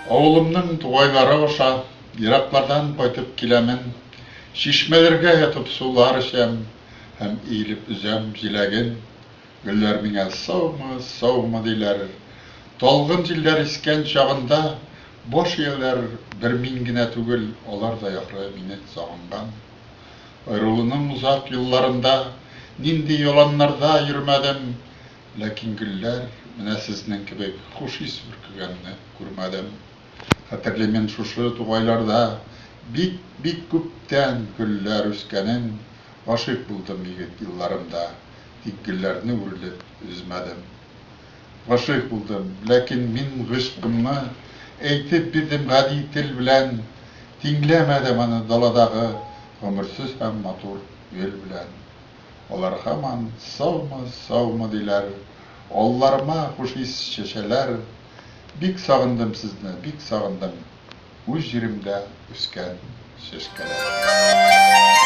Авылымның тугайлары аша Ераклардан кайтып киләмен. Чишмәләргә ятып сулар эчәм Һәм иелеп өзәм җиләген. Гөлләр миңа саумы, саумы диләр. Талгын җилләр искән чагында Баш ияләр, бер мин генә түгел, Алар да яхры мине сагынган. Аерылуның озак елларында Нинди яланнарда йөрмәдем, Ләкин гөлләр менә сезнең кебек Хуш ис бөркегәнне күрмәдем. Хәтерлимен шушы тугайларда Бик, бик күптән гөлләр үскәнен, Гашыйк булдым егет елларымда, Тик гөлләрне үрелеп өзмәдем. Гашыйк булдым, ләкин мин гыйшкымны Әйтеп бирдем гади тел белән, Тиңләмәдем аны даладагы Гомерсез һәм матур гөл белән. Алар һаман саумы, саумы диләр, Алларыма хуш ис чәчәләр. Бик сагындым сезне, бик сагындым, Үз җиремдә үскән чәчкәләр.